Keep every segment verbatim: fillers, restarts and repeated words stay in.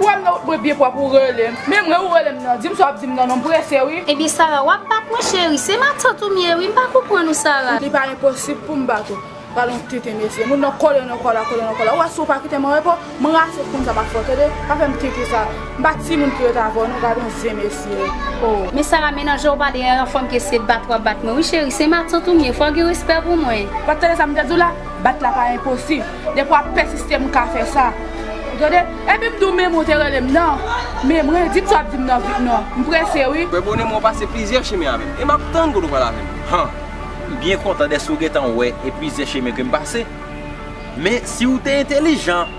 Wè m nan wout mwen byen pwòp, ou rele m. Men mwen, ou rele m nan. Di m sa w ap di m nan non, m prese wi. Ebyen Sara, w ap bat mwen cheri, se matant ou m ye wi, m pa konprann ou Sara. Li pa enposib pou m bat ou. Gade yon tenten mesye. Moun nan kole nan kò la, kole nan kò la. Ou wè si w pa kite m an repo, m rase kounye a m ap fè w tande. Pa fè m tenten sa. M pa timoun ki ret avè w non, gade yon zen mesye. Oh. Men Sara, men nan jan w pale a, yon fanm ki eseye bat w ap bat mwen wi cheri, se matant ou m ye, fò w gen respè pou mwen. W ap tande sa m te di w la? Bat la pa enposib. Depi w ap pèsiste, m ka fè sa. Ou tande? Epi m di w menm ou te rele m nan. Men mwen, di m sa w ap di m nan vit non. M prese wi. Frè Bonè, mwen pase plizyè chemen avè m. E m ap tann kote w pral avè m. Han! M byen kontan dèske w gentan wè e plizyè chemen ke m pase. Men si w te entèlijan,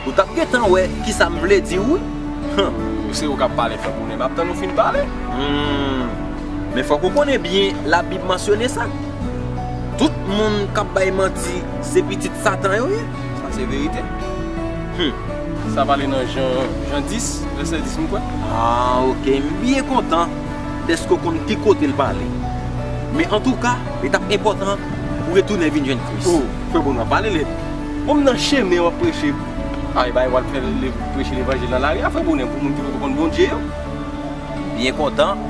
ou t ap gentan wè kisa m vle di w wi. Hum. Se ou k ap pale, Frè Bonè, m ap tann ou fin pale. Hmm. Men fòk ou konnen byen, Labib mansyone sa. Tout moun k ap bay manti, se pitit Satan yo ye. Sa se verite. Hmm. Sa pale nan Jan, Jan dis, vèsè dis, m kwè. Ah, ok, m byen kontan dèske w konn ki kote l pale. Men antouka, li t ap enpòtan pou w retounen vin jwenn Kris. Oh, Frè Bonè, pale lèd. Bon, m nan chemen, w ap preche. Ay, bay, w al fè le-, preche levanjil nan lari a, Frè Bonè, pou moun ki poko konn Bondye yo. M byen kontan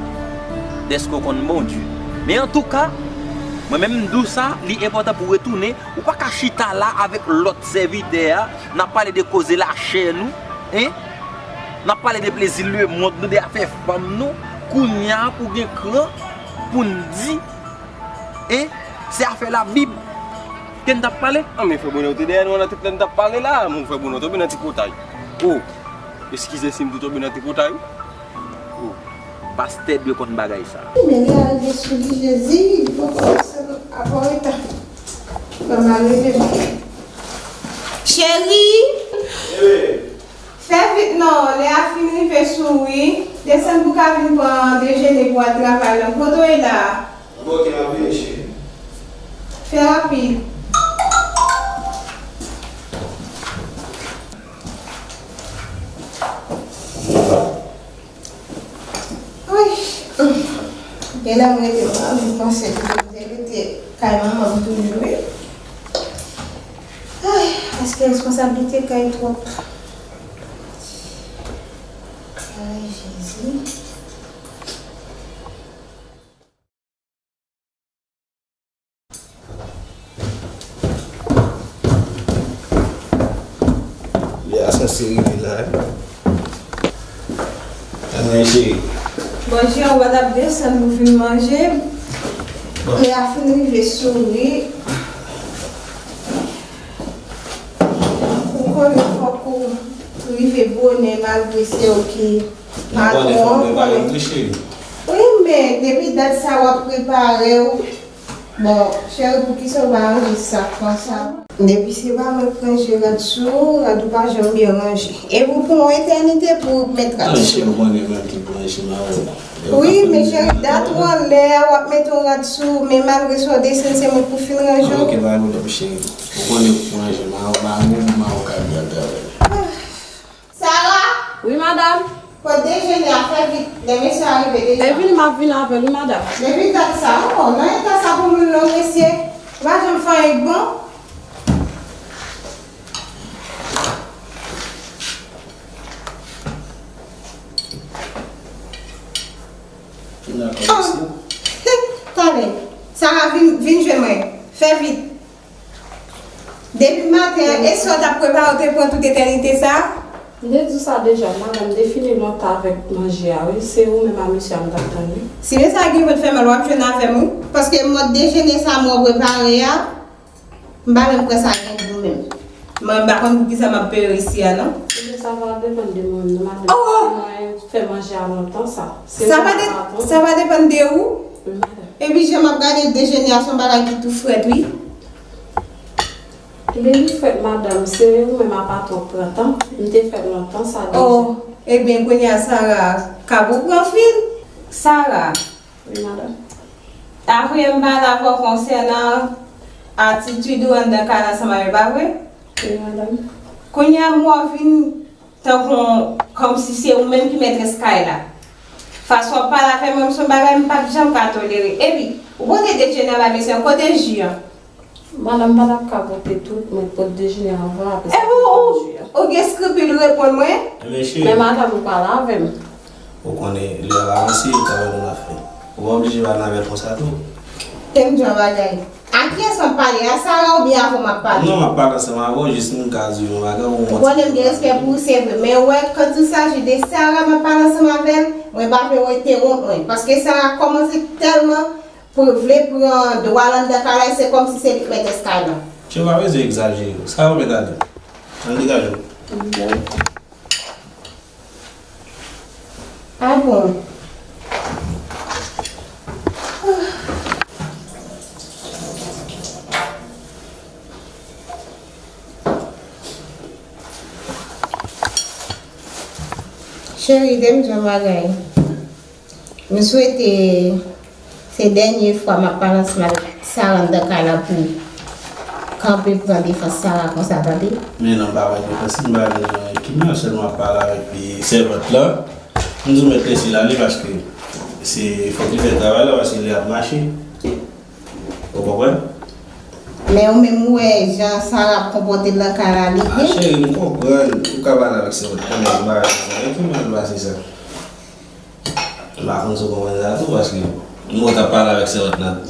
dèske w konn Bondye. Men antouka, mwen menm m di w sa, li enpòtan pou w retounen. Ou pa ka chita la avèk lòt sèvitè a, n ap pale de koze lachè nou, en? N ap pale de plezi lemonn nou, de afè fanm nou. Kounye a pou gen kran pou n di, en? Se afè Labib ke n t ap pale. Ah, men Frè Bonè, ou te dèyè nou an nan tout lè n t ap pale la. Mon Frè Bonè, w tonbe nan tripotay. Oh, eskize si m tou tonbe nan tripotay wi. Oh, pastè dwe konn bagay sa. Men li arive sou li, Jezi, li poko desann ankò eta. Ban m al rele l. Cheri! Wi. Fè vit non, lè a fin rive sou ou wi. Desann pou w ka vin pran dejene pou w al travay la. Kote w ye la? Ok, m ap vini, cheri. Fè rapid. Ay, genlè m rete, m pa anvi panse pou m te rete kay manman m toujou wi. Ay, paske responsablite kay twòp. Ay, Jezi. Lè a sanse rive la wi. Anmwey cheri. Bon, Jean, ou pa t ap desann pou vin manje. Bon. Lè a fin rive sou ou wi. Ou konnen fòk ou rive bonè malgre se ou ki patwon an, ou konnen. Wi, men depi dat sa w ap prepare w. Bon, cheri, poukisa w pa ranje sak konsa? Depi se pa mwen k ranje rad sou ou, rad ou pa janm byen ranje. E pou pran yon etènite pou w met rad sou ou. Cheri, ou konnen mwen ki pou ranje mawon. Wi, men cheri, dat ou anlè a, w ap mete yon rad sou ou, men malgre sa w desann, se mwen k pou fin ranje w. Ok, pa gen pwoblèm, cheri. Ou konnen pou ranje mawon, mawon, mawon ka byen travay. Sara! Wi, madanm. Pot dejene a, fè vit. Lè mesye a rive deja. Epi m ap vin avè l, wi, madanm. Depi dat sa, oh, nan eta sa pou moun non, mesye. Ou pa janm fè anyen k bon. Vin avè l, mesye. Talè. Sara, vin, vin jwenn mwen. Fè vit. Depi maten an, e sa w t ap prepare, w te pran tout etènite sa a? M te di w sa deja, madanm, m te fini lontan avèk manje a, wi. Se ou menm a mesye a m t ap tann, wi. Si mesye a gen vant fè mal, w ap jwenn avè m, wi. Paske mòd dejene sa a mwen prepare a, m pa menm kwè sa gen gou menm. Mwen, m pa konn poukisa m ap peye isi a, non. Ebyen, sa va depann de mwen menm, non, madanm. Oh! Se mwen fè manje a lontan, sa. Se ou menm patwon. Sa va depann de ou? Wi, madanm. Epi, jan m ap gade dejene a, se yon bagay ki tou frèt, wi. Ebyen, li frèt, madanm, se ou menm a patwon k pran tan. M te fè l lontan sa deja. Oh, ebyen, kounye a, Sara, kab ou pran fil? Sara. Wi, madanm. Apre, m pale avè w konsènan atitid ou anndan kay la ansanm avè l, pa vre? Wi, madanm. Kounye a, m wè w vin tankou, kòmsi se ou menm ki mètrès kay la. Fason w ap pale avè mwen, m se yon bagay m p ap janm ka tolere. Epi, ou pote dejene a bay mesye an, kote ji an? Madanm, m pa t ap ka pote tout, mwen pot dejene anvan, apre sa, mwen pot ji an. Ou gen eskripil reponn mwen? Ebyen, cheri. Men madanm ou pale avè m. Ou konnen, lè a avanse, travay nou ap fè. Ou pa oblije pale avè l konsa tou. Tande m di w yon bagay. A kiyès m ap pale? A Sara oubyen avè w m ap pale? Non, m ap pale ansanm avè w, jis m ka di w yon bagay, ou montre. Ou konnen m gen respè pou ou, se vre. Men ou wè, quand il s'agit de Sara, m ap pale ansanm avè l, mwen pa vle w entewonp mwen. Paske Sara kòmanse tèlman vle pran dwa l anndan kay la, se kòmsi se li k mèt eskay lan. Che pa bezwen egzajere. Sa yo mèt ale. Ann degaje w. Ah bon. Cheri, de m di yon bagay. M swete se dènye fwa m ap pale ansanm avèk Sara anndan kay la pou kanpe pran defans Sara konsa, tande. Men non, m pa pran defans li, m pa vin nan ekip nan, sèlman m ap pale avèk sèvant lan. M di w mèt lese l ale paske se fòk li fè travay la paske lè ap mache. Ou konprann? Men ou menm ou wè jan Sara ap konpòte l nan kay la, li gen. Ah cheri, m konprann ou ka pale avèk sèvant lan, men m pa wè rezon. Nan ki mond nou pase sa? M pa konn si w konprann sa tou, paske m wè w t ap pale avèk sèvant lan,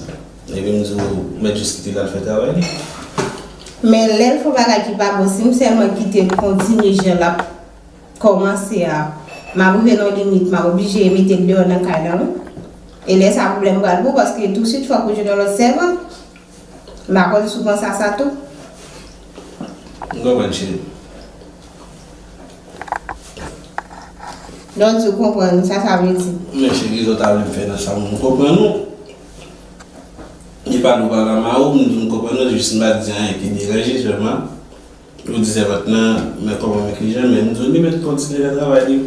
epi m di w mèt jis kite l al fè travay li. Men lè l fè yon bagay ki pa bon, si m sèlman kite l kontinye jan l ap kòmanse a, m ap rive nan yon limit, m ap oblije mete l deyò nan kay la, wi. E lè sa a, pwoblèm pral bon, paske tousuit fòk ou jwenn yon lòt sèvant. M pa konn si w panse a sa tou. M konprann, cheri. Donk, ou konprann sa sa vle di? Men cheri, sa w ta vle m fè nan sa, m konprann ou. Li pa di w pa ka mare w, m di w m konprann ou, jis m pa di anyen ki deranje sèlman. Ou di sèvant lan, men kòman, men kijan, men m di w li mèt kontinye fè travay li.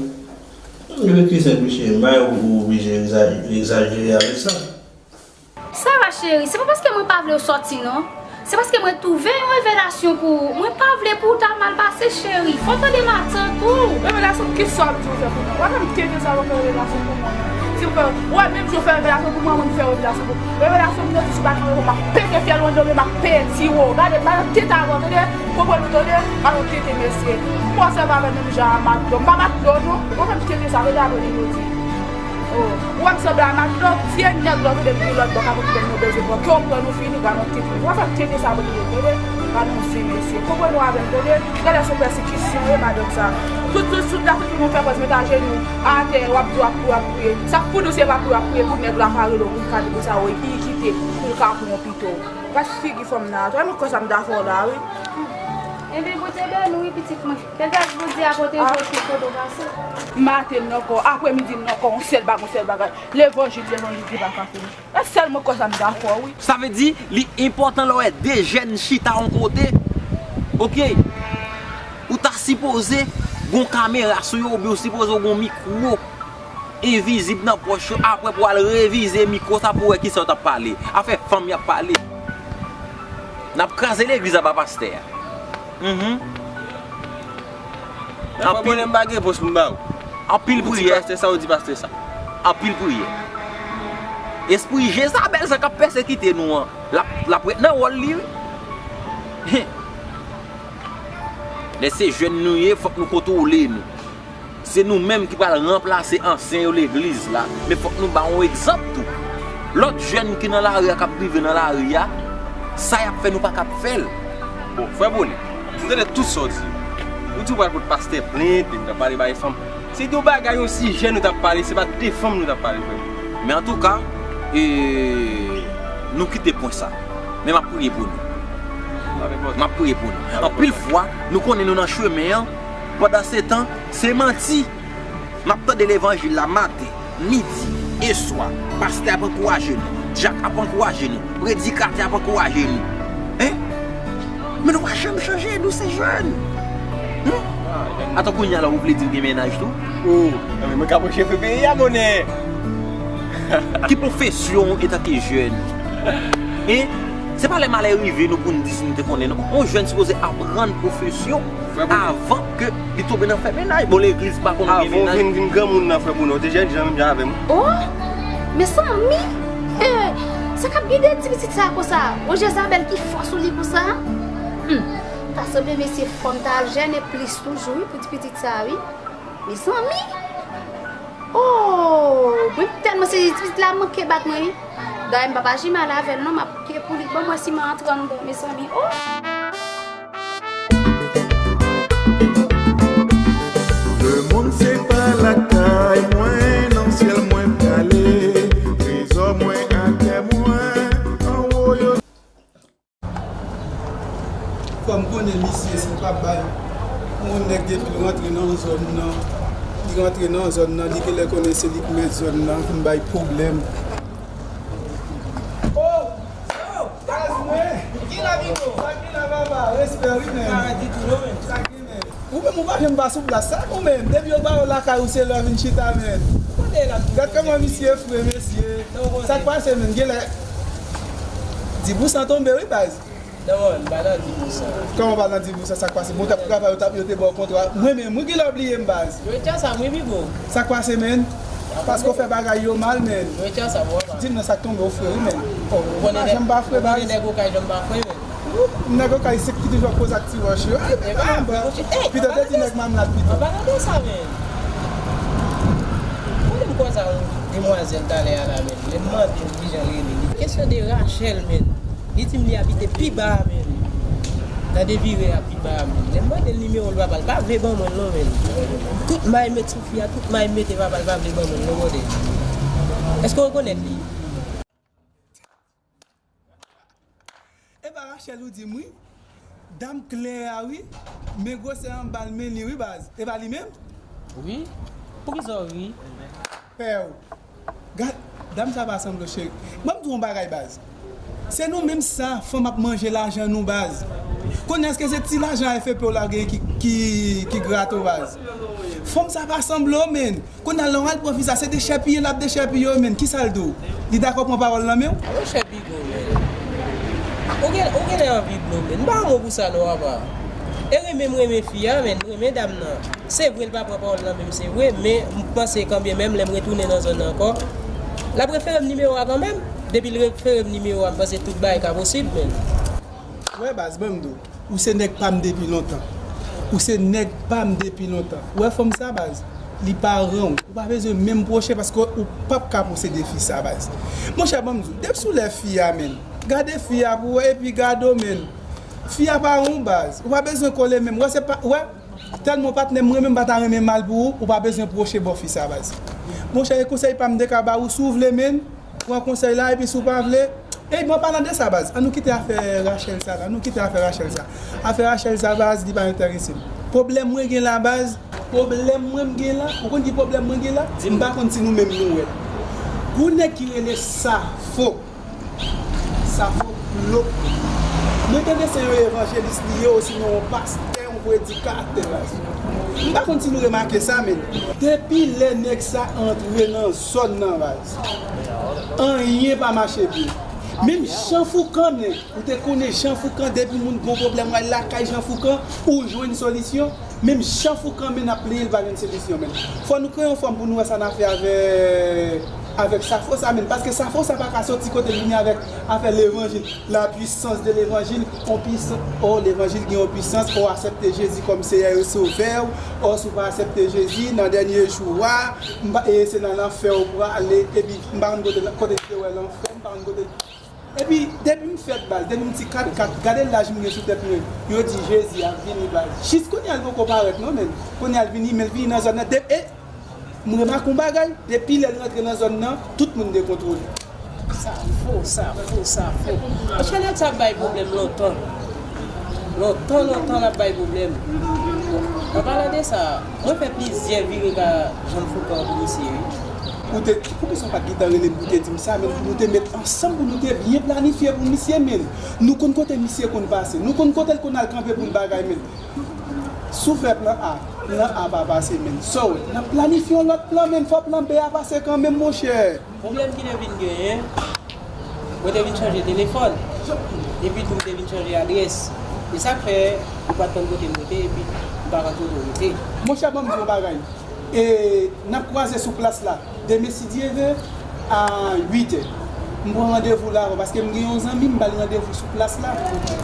Li pi senp wi cheri, m pa wè ou oblije egzajere avèk sa. Sara cheri, se pa paske mwen pa vle w sòti non. Se paske mwen twouve yon revelasyon pou ou. Mwen pa vle pou w ta mal pase cheri. Fò w tande matant ou. Revelasyon? Kisa w ap di w fè pou mwen? W ap fè m tete sa pou w fè revelasyon pou mwen. Si w fè, w wè menm jan w fè revelasyon pou mwen, mwen m fè revelasyon pou ou. Revelasyon m yo di si w pa tande m ap pete fyèl ou anndan men m ap peye tiwo. Gade, m pa nan tete avè w tande. Konprann ou tande? M pa nan tete mesye. M pa sèvi avè menm jan a matlo. M pa matlo non. W ap fè m tete sa tande apre nou jodi. Oh, ou wè m sanble a matlo? Si e nèg la ou tande m gen lòt bò k ap okipe m nou bezwen pran ke w pran nou fini, gade yon tete. W ap fè m tete sa pou nou tande. Gade yon sen mesye. Konprann ou avè m tande? Gade se yon pèsekisyon wi madanm sa. Tout, tout, tout la, tout moun fè pòz met ajenou atè, w ap di w ap priye, w ap priye. Sa k pou nou se pa priye, w ap priye pou nèg la ka rele w pou l ka di konsa wi, ki kite pou l ka pran w pito. Gad figi fanm nan, tande kò sa m ta fè w la wi. Ebyen Bondye beni w wi pitit mwen. Ke gras Bondye a pwoteje w tout kote w pase. Maten m nan kò, apremidi m nan kò, yon sèl bagay, yon sèl bagay. Levanjil, levanjil ki pa ka fini. E sèlman kò sa m dakò wi. Sa vle di li enpòtan lè w wè de jèn chita yon kote, oke, ou ta sipoze gon kamera sou yo oubyen ou sipoze w gon mikwo envizib nan pòch yo, apre pou w al revize mikwo sa pou w wè kisa yo t ap pale. Afè fanm y ap pale. N ap kraze legliz anba pastè a. Mhm. Anpil. Pwoblèm pa gen pòs pou m ba ou. Anpil priyè. Ou di pastè sa, ou di pastè sa. Anpil priyè. Espri Jezabèl sa k ap pèsekite nou an, l ap, l ap ret nan wòl li wi. Lè se jèn nou ye, fòk nou kontwole nou. Se nou menm ki pral ranplase ansyen yo legliz la, men fòk nou ba yon egzanp tou. Lòt jèn ki nan lari a k ap rive nan lari a, sa y ap fè nou pa kab fè l. Bon, frè Bone, m tande tout sa w di yo. Ou di w pral pot pastè plent, epi w t ap pale bagay fanm. Si te yon bagay yon sijè nou t ap pale, se pa de fanm nou t ap pale, frè m. Men antouka, e, nou kite pwen sa. Men m ap priye pou nou. M ap priye pou nou. Anpil fwa, nou konnen nou nan chemen an, pandansetan, se manti. M ap tande levanjil la maten, midi, e swa. Pastè ap ankouraje nou, dyak ap ankouraje nou, predikatè ap ankouraje nou. Hein? Men nou pa janm chanje, nou se jèn. Hein? Atan kounye a la ou vle di w gen mennaj tou? Oh, mwen ka preche fè peyi a, monè. Ki pwofesyon w antanke jèn? Hein? Se pa lè malè rive nou pou n di si nou te konnen non. Yon jèn sipoze aprann pwofesyon avan ke li tonbe nan fè mennaj. Bon, legliz pa konn gen mennaj. Avan w vin, vin granmoun nan, frè Bruno, w te jèn jan menm jan avè m. Oh! Mezanmi! Eh, sa k ap gen dèyè ti pitit sa a konsa? Yon Jezabèl ki fò sou li konsa? Hmm. Ta sanble mesye fò m ta al jène plis toujou wi pou ti pitit sa wi. Mezanmi! Oh! Mwen tèlman sezi ti pitit la manke bat mwen wi. Dayè m p ap aji mal avè l non, m ap priye pou li. Ban m wè si m antre anndan mezanmi. Oh! Lemonn se pa lakay mwen, nan syèl mwen prale, trezò mwen ak kè mwen anwo yo. Fò m konnen misye si l pa bay yon nèg depi l rantre nan zòn nan, li rantre nan zòn nan, li genlè konnen se li k mèt zòn nan, vin bay pwoblèm. Oh! Yo! Gaz mwen! Ki la Bigo? Sa ki la papa? Respè wi men. Ou menm ou pa janm pa sou plas sa ou menm. Depi yo ba yo lakay ou se lè w vin chita men. Gad kòman misye fre mesye. Sa k pase men? Genlè di pou san tonbe wi baz. Non, m pa nan di pou san. Kòman w pa nan di pou san? Sa k pase? Bon, w t ap travay, yo t ap, yo te ba w kontra. Mwen menm, wi, genlè w bliye m baz. Yo retire sa, wi, Bigo. Sa k pase men? Paske w fè bagay yo mal men. Yo retire sa, bon, pa. Di m nan sa k tonbe w fre wi men. Oh, ou pa janm pa fre baz. Ou konnen nèg Okay janm pa fre men. Nèg Okay se ki toujou ap koze ak ti wòch yo. Epa, pito te di nèg Mamlad pito. An palan de sa men. Konnen m koze ak yon demwazèl talè a la men. Lè m mande l kijan l rele. Kesyon de Rachel men. Li di m li abite pi ba a men. Nan de vire a pi ba a men. Lè m mande l nimewo l papa l pa vle ban mwen l non men. Tout may met sou fi a, tout may mete papa l pa vle ban mwen l non brother. Èske w rekonèt li? Epa Rachel ou di m wi. Dam klè a wi. Men gwosè anba l men li wi baz. Epa li menm? Wi. Poukisa w ri? Pè w. Gad, dam sa pa sanble w cheri. Ban m di w yon bagay baz. Se nou menm sa, fanm ap manje lajan nou baz. Kounye a èske se ti lajan F E P w la genyen ki, ki, ki grate w baz? Fanm sa pa sanble w men. Kounye a lè w al pran fi sa, se dechèpiye l ap dechèpiye w men. Kisa l di w? Li dakò pran pawòl nan men w? Monchè Bigo men. Ou gen, ou genlè anvi blo men. M pa yon moun pou sa non papa. E renmen m renmen fi a men, m renmen dam nan. Se vre l pa pran pawòl nan men m se vre, men m panse kanmenm lè m retounen nan zòn nan ankò, l ap refere m nimewo a kanmenm. Depi l refere m nimewo a, m panse tout bagay ka posib men. Wè baz, ban m di w, ou se nèg pa m depi lontan. Ou se nèg pa m depi lontan. Ou wè fanm sa baz, li paran w. Ou pa bezwen menm pwoche paske ou p ap ka posede fi sa baz. Monchè ban m di w, depi sou lè fi a men. Gade fi a pou w wè epi gade w men. Fi a paran w baz. Ou pa bezwen kole menm. Wè se pa, wè. Tèlman w patnè m renmen m pa ta renmen mal pou ou, ou pa bezwen pwoche bò fi sa baz. Monchè e konsèy pa m de ka ba ou si w vle men, pran konsèy la epi si w pa vle, ey bon an palan de sa baz, ann nou kite afè Rachel sa la, ann nou kite afè Rachel sa. Afè Rachel sa baz li pa enterese m. Pwoblèm mwen gen la baz, pwoblèm mwen m gen la, ou konn ki pwoblèm mwen gen la? M pa konn si nou menm nou wè l. Gon nèg ki rele Safo. Safo Plo. Mwen tande se yon evanjelis li ye osinon yon pastè, yon predikatè. M pa konn si nou remake sa men. Depi lè nèg sa antre nan zòn nan baz, anyen pa mache byen. Menm Jan Foukan men, ou te konnen Jan Foukan depi moun gon pwoblèm w al lakay Jan Foukan ou jwenn solisyon. Menm Jan Foukan men ap plenyen l pa jwenn solisyon men. Fò nou kreye yon fòm pou nou wè sa n a fè avèk avèk Safo sa menm, paske Safo sa pa ka soti kote l vini avèk afè levanjil, la puissance de l'évangile, on puissance, oh levanjil gen yon pwisans, oh aksepte Jezi kòm Seyè e Sovè w, oh si w pa aksepte Jezi nan dènye jou a, m pa, e se nan lanfè w prale, epi m pa konn kote, kote l te wè lanfè, m pa konn kote l. Epi depi m fèt baz, depi m ti kat kat, gade laj m gen sou tèt mwen, yo di Jezi ap vini baz. Jis kounye a l poko parèt non men, kounye a l vini, men l vini nan zòn nan, depi, e, m remake yon bagay, depi lè l rantre nan zòn nan, tout moun dekontwole. Safo, Safo, Safo. Monchè nèg sa ap bay pwoblèm lontan. Lontan, lontan l ap bay pwoblèm. An palan de sa, mwen fè plizyè vire ka Jan Foukan pou misye wi. Ou te, poukisa w pa t gentan rele m pou w te di m sa menm, pou nou te met ansanm pou nou te byen planifye pou misye menm. Nou konn kote misye konn pase, nou konn kote l konn al kanpe pou l bagay menm. Si w fè plan A, plan A pa pase menm. So, n ap planifye yon lòt plan menm, fò plan B a pase kanmenm monchè. Pwoblèm ki te vin genyen, mwen te vin chanje telefòn. Epi tou m te vin chanje adrès. E sa k fè ou pa t konn kote m rete epi m pa konn kote w rete. Monchè ban m di w yon bagay. E n ap kwaze sou plas la demen si Dye vle a uit è. M pran randevou la avè w paske m gen yon zanmi m ba l randevou sou plas la.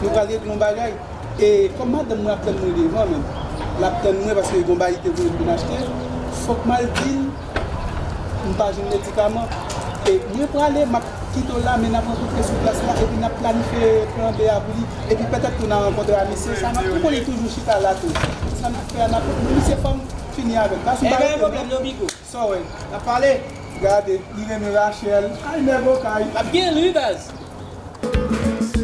Nou pral regle yon bagay. E kòm madanm mwen ap tann mwen devan, menm, l ap tann mwen paske gen yon bagay li te voye m vin achte, fòk m al di l m pa jwenn medikaman. E mwen prale, m ap kite w la, men n ap rankontre sou plas la, epi n ap planifye plan B a pou li. Epi petèt tou n a rankontre a misye, sa n ap tou konnen toujou chita la tou. Sa n ap fè a, n ap, misye fò m fini avè l. Baz, m pa rete non. Sa w wè? N ap pale. Gade, li renmen Rachel. Ay, nèg okay. L ap gen l wi, baz.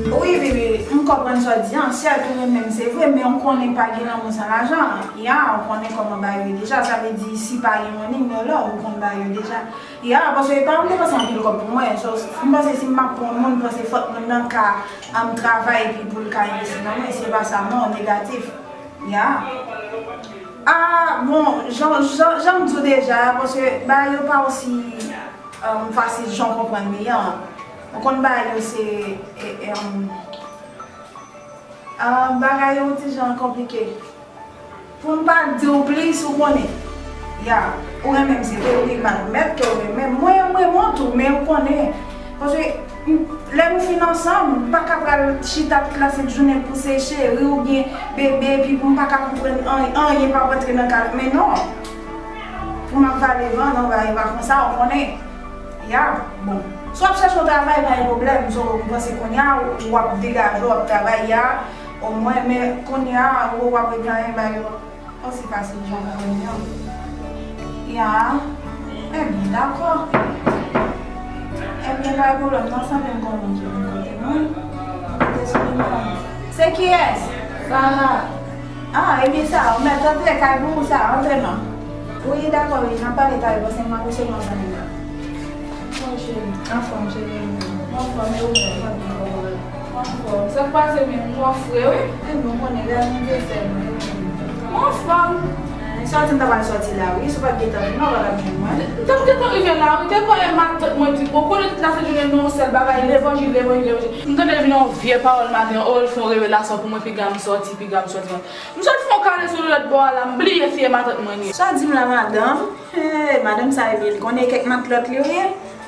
Wi, Bibi, m konprann sa w di an. Sèt ou renmen m, se vre, men ou konnen pa gen lanmou san lajan. Ya, ou konnen kòman bagay yo ye deja. Sa vle di, si pa gen money, men love, ou konn bagay yo deja. Ya, paske pa m te panse anpil kòb pou mwen. So, m panse si m ap pran moun, m panse fòk moun nan ka, um, travay epi pou l ka envesti nan mwen. Se pa sa, non, negatif. Ya. Ah, bon, jan, jan, jan m di w deja, paske bagay yo pa osi, um, fasil jan w konprann li an. Ou konn bagay yo se, e, e, um, ah, bagay yo yon ti jan konplike. Pou m pa di w plis, ou konnen. Ya, ou renmen m, se vre, wi, m admèt ke w renmen m. Mwen, mwen renmen w tou, men ou konnen. Paske, m, lè nou fin ansanm, m pa ka pral chita tout la sent jounen pou se cheri oubyen bebe, epi pou m pa ka konprann anyen, anyen p ap rantre nan kal. Men non. Pou m ap vale van, non, bagay pa konsa, ou konnen. Ya, bon. Si w ap chèche yon travay, pa gen pwoblèm. So, m panse kounye a, w ap degaje, w ap travay, ya, omwen, men kounye a, w ap regle anyen, bagay yo osi fasil jan w konprann yo. Ya. Ebyen, dakò. Ebyen, pa gen pwoblèm, non, sanble m konn moun ki vin kote mwen. Kote sou nimewo m. Se kiyès? Sara. Ah, ebyen, Sara, ou mèt antre, kay pou ou, Sara, antre non. Wi, dakò, wi, n ap pale talè, paske m ap resevwa zanmi m. Bon, cheri. Anfòm, cheri. Anfòm, e ou menm? Anfòm. Sa k pase menm? Ou an fre, wi. Ebyen, ou konnen, lè nou te fè, nou, ou konnen. Ou anfòm. Eh, sa w di m ta pral sòti la, wi. Si w pa t gentan vin, non, w pa t ap jwenn mwen. M t ap gentan rive la, wi. Te kwè e matant mwen di, bon, konnen tout la sent jounen, nou, yon sèl bagay, levanjil, levanjil, levanjil. M tande l vin yon vye pawòl maten, o, l fè yon revelasyon pou mwen, piga m sòti, piga m sòti. M sot fè yon kale sou lòt bò a la, m bliye si e matant mwen li ye. Sa w di m la, madanm? Hey, madanm sa, ebyen, li konnen kèk matlòt li, wi.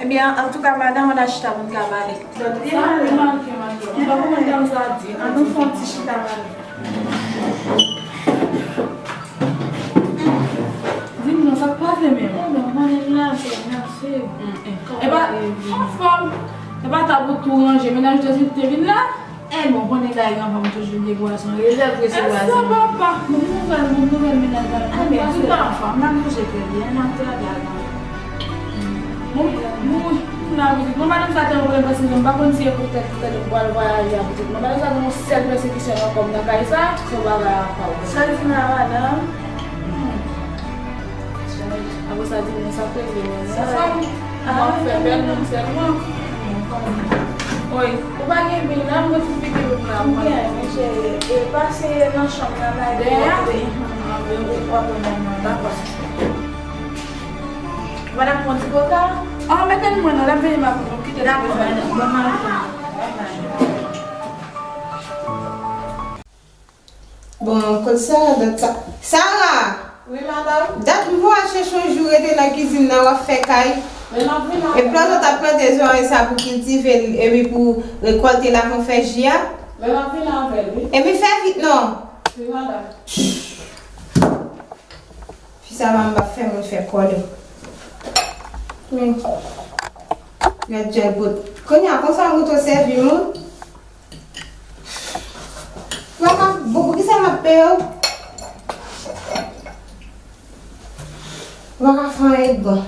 Ebyen, antouka, madanm, ann al chita pou n ka pale. Sa, li manke, manke. M pa konprann sa w di. Ann nou fè yon ti chita pale. Di m non, sa k pase menm? Ebyen, ou konnen m la, se mèsi. E pa, anfòm. E pa tab ou tou ranje, mennaj ou te vin la? Eh, bon, konnen dayè anvan m toujou gen pwason, rezèv resevwa. Èske papa? Bon nouvèl, bon nouvèl, mennaj la. Ah, men, tout anfòm, n ap bouje trè byen, n ap travay. Bon, bon, m la pitit. Bon, madanm sa te yon pwoblèm, paske m pa konn si e poutèt, poutèt m pral vwayaje a pitit mwen. Madanm sa gen yon sèl pèsekisyon nan kò m nan kay sa, se yon bagay apa w. Sa di m la, madanm? Apre sa, di mwen sa k rive mwen. Sa fanm, m ap fè bèl moun sèlman. Oy, ou pa gen bil la, m gon ti pike pou m la. Ou gen, men cheri, e pase nan chanm nan la, epi w ap wè. Dèyè a? Wi, w ap wè manman, dakò. Ou pa t ap pran ti koka? Ah, mete l mwen non, l ap vini m ap pran, kite l. Dakò, madanm, bon maten. Bye bye. Bon, kot Sara, dat sa. Sara! Wi, madanm. Dat m vin al chèche w, jou rete nan kizin nan, w ap fè kay. Men m ap vin avè l. E plante w t ap plante zòrèy sa pou kiltive l, epi pou rekòlte l avan w fè ji a. Men m ap vin avè l, wi. Epi fè vit non. Wi, madanm. Fi sa pa m ap fè moun fè kòlè. Men, gad djèlbòt. Kounye a, konsa moto sèvi moun. Ou pa ka, bon, poukisa m ap peye w? Ou pa ka fè anyen bon.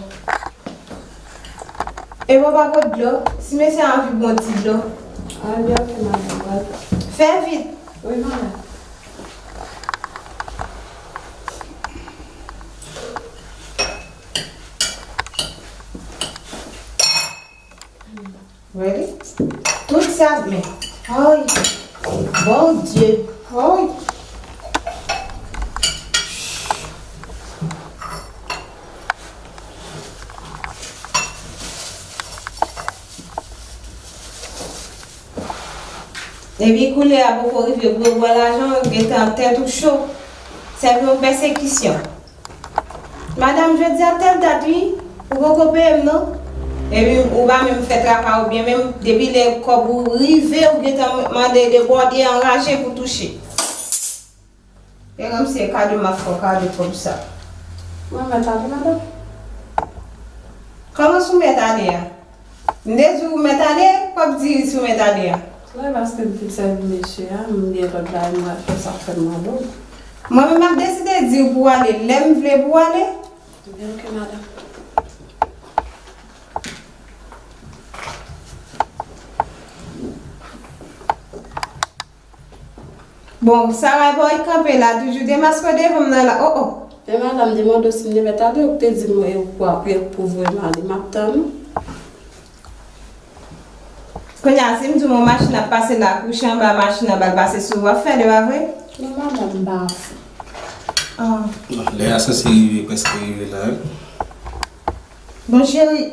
E bon, pa pot dlo. Si mesye a anvi bon ti dlo. Ann byen, ok, madanm, pral. Fè vit. Wi, madanm. Ready? Tout sa, men. Ay. Bondye. Ay. Epi koulye a poko rive gwo bò lajan, gentan tèt ou cho. Sèvi yon pèsekisyon. Madanm, jodi a tèl dat, wi, ou poko peye m, non? Epi ou pa menm fè travay ou byen, menm depi lè kòb ou rive, ou gentan mande debòde, anraje pou touche. E kòmsi e kado m ap fè w kado kòb sa. Mwen mèt ale, madanm? Kòman si w mèt ale a? M te di w mèt ale, w ap di si w mèt ale a. Wi, paske m fin sèvi mesye a, m gen lòt bagay m pral fè, sa fè m mande w. Mwen menm m ap deside di w pou w ale lè m vle pou w ale. Ebyen, oke, madanm. Bon, Sarah pa wè kanpe la, toujou demaske w devan m nan la, o, o. E madanm, demande w si m te mèt ale, ou te di m, e, ou pou, pou, pou voye m ale, m ap tann ou. Kounye a, si m di w yon machin ap pase la, kouche anba machin nan, ba l pase sou ou, w ap fè l, e pa vre? Non, madanm, m pa fou. Ah. Bon, lè a sanse rive, prèske rive la, wi. Bon, cheri,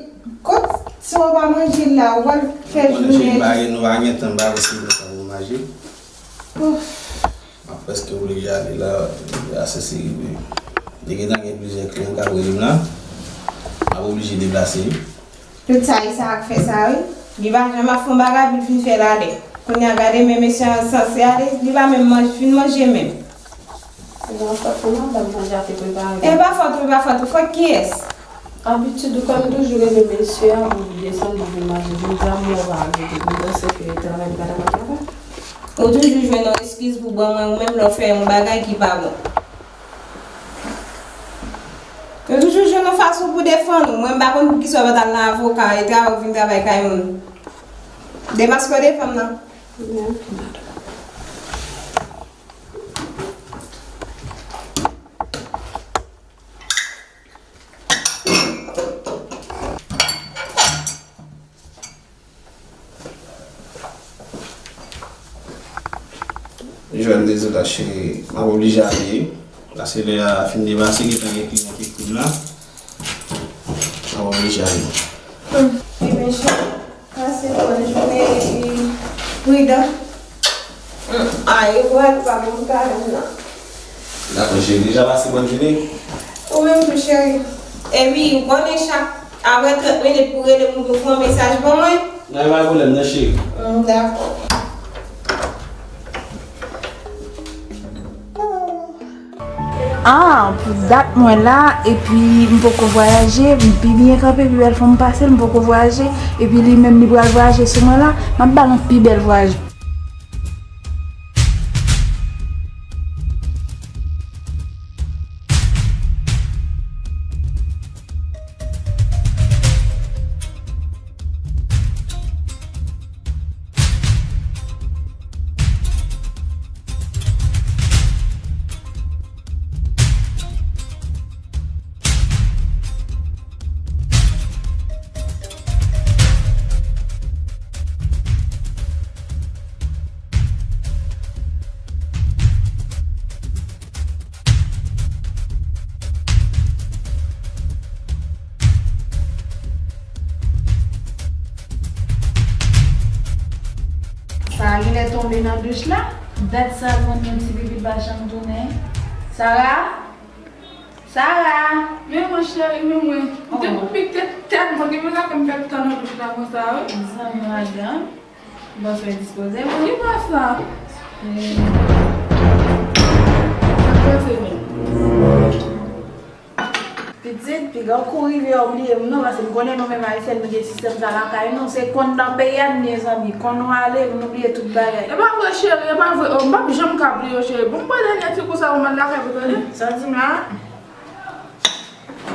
kot si w pa manje la, w al fè jounen. Konnen cheri, m pa gen, nou pa gen tan, m pa gen tan pou manje. Ouf. M ap prèske oblije ale la, lè a sanse rive. Li gentan gen plizyè kliyan k ap rele m la. M ap oblije deplase wi. Tout sa Isaac fè sa wi. Li pa janm ap fè yon bagay pou l fin fè l ale. Kounye a gade men mesye an sanse ale, li pa menm manje, fin manje menm. Se pa fòt ou non, bann manje a te prepare. E pa fòt ou, e pa fòt ou, fòt kiyès? Abitid ou kòm toujou rele mesye a pou desann pou vin manje. Jodi a m wè w pa vle te vin panse ke travay li pa t ap travay. Ou toujou jwenn yon eskiz pou ban mwen, ou menm lè w fè yon bagay ki pa bon. Ou toujou jwenn yon fason pou defann ou. Mwen m pa konn poukisa w pa t al nan avoka e travay ou vin travay kay moun. Demaske w defann m nan. Jwenn, dezole cheri, m ap oblije ale. Paske lè a fin depase, gentan gen kliyan ki kouri la. M ap oblije ale. Hmm, ebyen, cheri, pase bòn jounen epi pridan. Hmm, a, e vre, pa bon kado m nan. Dakò, cheri, deja pase bòn jounen. Ou menm tou, cheri. Epi, ou konnen chak apre trant minit pou rele m pou fè yon mesaj ban mwen. Nan, pa gen pwoblèm, nan, cheri. Hmm, dakò. Ah, pou dat mwen la, epi m poko vwayaje, m pi byen kanpe, pi bèl fanm pase l, m poko vwayaje, epi li menm li pral vwayaje sou mwen la, m ap ba l yon pi bèl vwayaj. Sa genlè tonbe nan douch la. Dat sa konn yon ti pipi pa janm tounen. Sara? Sara! Men mwen cheri, men mwen. Oh. Depi tèt mwen gen mwen la fè m fè tan nan douch la konsa wi. Zanmi madanm. Bon, sou dispoze mwen. Ki pa sa? Eh. Sa k pase menm? Pitit, piga w kou rive w bliye m non, paske m konnen nou menm Ayisyen nou gen sistèm sa lakay nou, se konn nan peyi a n mezanmi, konn nou ale, nou bliye tout bagay. E pa vre cheri, e pa vre, oh, m p ap janm ka bliye w cheri. Bon, m pran dènye ti kou sa ou mande lakay pou tande. Sa w di m la?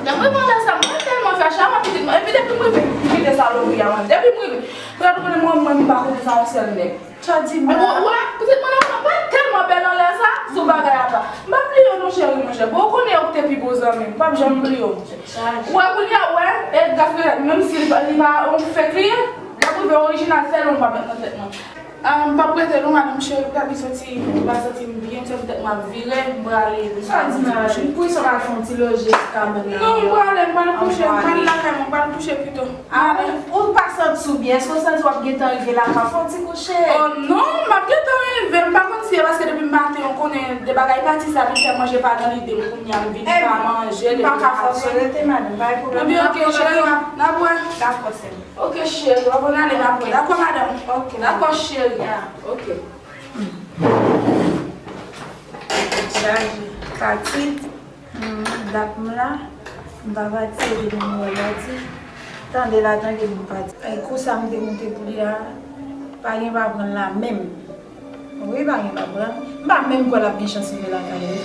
Lè m rive anlè sa, mwen tèlman fè chawa pitit mwen, epi depi m rive, m kite salopri a mwen. Depi m rive, frè nou konnen mwen, mwen m pa koute sa yon sèl nèg. Sa di m la. Wè, pitit mwen nan pa tèlman bèl anlè sa, sou bagay apa. M p ap bliye w non cheri monchè. Bon, ou konnen ou te pi bon zanmi m, m p ap janm bliye w monchè. Ou wè kounye a, ou wè, e gaspiye, menm si li pa, li pa yon fake li ye, lè m rive orijinal, sèl ou m p ap met nan tèt mwen. Ah, m p ap rete non, madanm cheri, m ta vin soti, m pa santi m byen, se poutèt m ap vire, m prale, m prale. Sa di nan, pou sa w al fè yon ti loje sou kabann nan. Non, m prale, m pral kouche, m pral lakay mwen, m pral kouche pito. Ah, ou, ou pa santi w byen, èske w santi w ap gentan rive lakay w, fè yon ti kouche? Oh non, m ap gentan rive, m pa konn si se paske depi maten, ou konnen, de bagay pati sa, vin fè manje pa nan lide m, kounye a m vin pa manje, depi maten. M pa ka fòse w rete, madanm, pa gen pwoblèm. Ebyen, oke, cheri, n ap wè. Dakò, sè m. Oke, cheri, w ap ann ale, n ap wè. Dakò, madanm? Oke. Dakò, cheri. Ya, oke. Pati. Hmm, dat m la. M pa pati, epi m wè pati. Tande la, tande m pati. Ay, kou sa m te moute pou li a, pa gen pa pran l la menm. Wi, pa gen pa pran. M pa menm kwè l ap gen chans rive lakay li.